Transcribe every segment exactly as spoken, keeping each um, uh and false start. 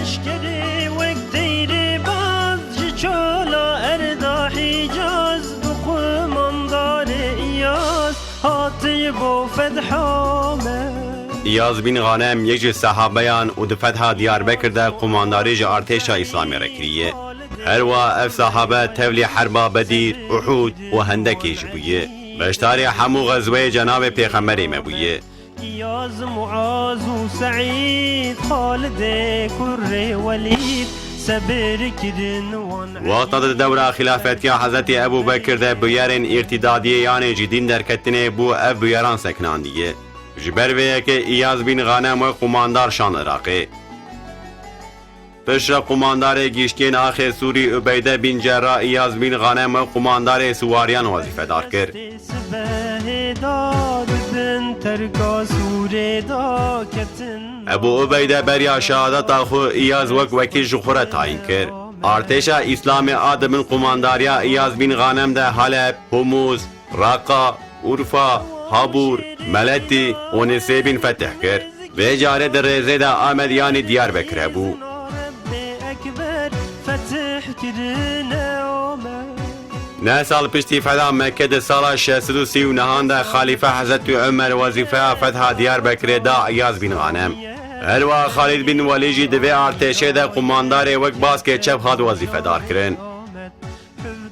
Leşkerê wek teyrê baz ji çola erda Hicaz, bi qumandarê Îyaz hatiye bo fetha me. Îyaz bin Xanem yek ji sehabeyan û di fetha Diyarbekir de qumandarî ji artêşa Îslamê re kiriye. Her wa ev sahabe tevlî herba Bedîr, Uhud û Hendekê jî bûye. Beşdarê hemû xezweyê cenabê Pêxemberê me bûye. Îyaz, Muaz û Seîd, Xalidê kurê Welîd, sebir kirin wan. Wexta di dewra xilafetiya Hezretî Ebû Bekir de bûyerên îrtîdadiyê yanê ji dîn derketinê bû ev bûyeran sekinandiye. Ji ber vê yekê Îyaz bin Xanem wek qumandar şan Iraqê. Piştre qumandarê giştiyên axê Sûrî Ubeyde bin Cerrah Îyaz bin Xanem wek qumandarê siwariyan wezîfedar kir. Sibehê da di bin terka Sûrê da ketin. Ebû Ubeyde beriya şehadeta xwe Îyaz wek wekîl ji xwe re tayîn kir. Artêşa Îslamê a di bin qumandariya Îyaz bin Xanem de Haleb, Humûz, Raqa, Urfa, Habûr, Meletî û Nisêbîn fetih kir. Vê carê di rêzê de Amed yanî Diyarbekir hebû. Neh sal piştî fetha Mekke di sala şeş sed û sî û nehan de Xalîfe Hezretî Omer wezîfeya fetha Diyarbekirê da Îyaz bin Xanem. Her wiha Xalîd bin Welîd jî di vê artêşê de qumandarê wek baskê çep hat wezîfedar kirin.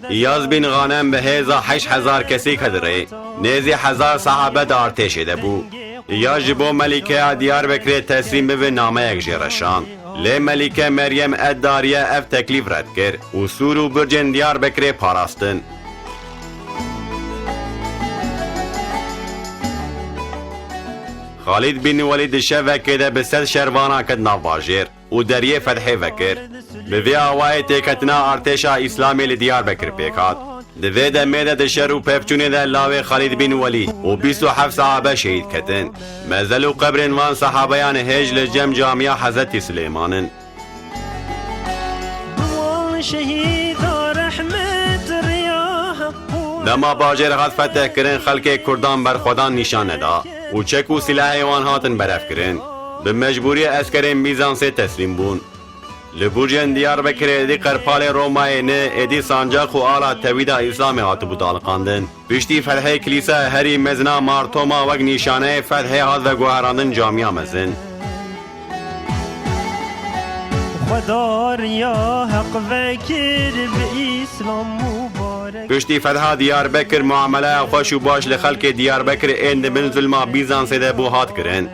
Îyaz bin Xanem bi hêza heşt hezar kesî kete rê. Nêzî hezar sehabe di artêşê de bû. Îyaz ji bo Melîkeya Diyarbekirê teslîm bibe nameyek jê re şand. Lê Melîke Meryem Eddariye ev teklîf red kir û sûr û bircên Diyarbekirê parastin. Xalîd bin Welîd di şevekê de bi sed şervana ket nav bajêr û deriyê fethê vekir. Bi vê awayê têketina artêşa Îslamê li Diyarbekir pêk hat. Di vê demê de di şer û pevçûnê de lawê Xalîd bin Welîd û bîst û heft sahabe şehîd ketin. Mezel û qebrên van sahabeyan hêj li cem camiya Hezretî Silêman in. Bi wan şehîda rehmet riya Heq bû. Dema bajêr hat feteh kirin, xelkê Kurdan berxwedan nîşan neda û çek û silahê wan hatin berevkirin. Bi mecbûrî eskerên Bîzansê teslîm bûn. Li burcên Diyarbekirê êdî qerpalê Romayê ne, êdî sancaq û ala tewîda Îslamê hatibû daliqandin. Piştî ferhê kilîsa herî mezina Mar Toma wek nîşaneyê fethê hat veguherandin camiya mezin. Xwedariya Heq vekir bi Îslam mubarek. Piştî fetha Diyarbekir muameleya xweş û baş li xelkê Diyarbekir ên di bin zulma Bîzansê de bû hat kirin.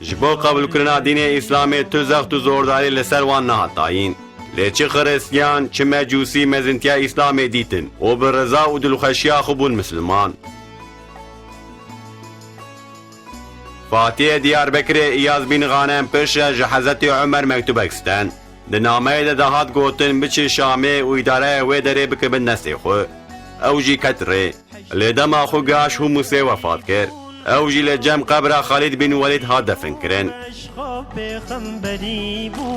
Ji bo qebûlkirina dînê Îslamê tu zext û zordarî li ser wan nehat dayîn. Lê çi Xiristiyan, çi Mecûsî mezintiya Îslamê dîtin û bi riza û dilxweşiya xwe bûn Misilman. Fatihê Diyarbekirê Îyaz bin Xanem piştre ji Hezretî Omer mektubek stend. Di nameyê de dihat gotin, biçin Şamê û îdareya wê derê bikin bin destê xwe. Ew jî ket rê. Lê dema xwe gihaş Humusê wefat kir. Ew jî li cem qebra Xalîd bin Welîd hat definkirin. Eşxa pêxemberî bû,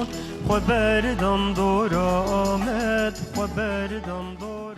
xwe berdan dora Amed, xwe berdan dora.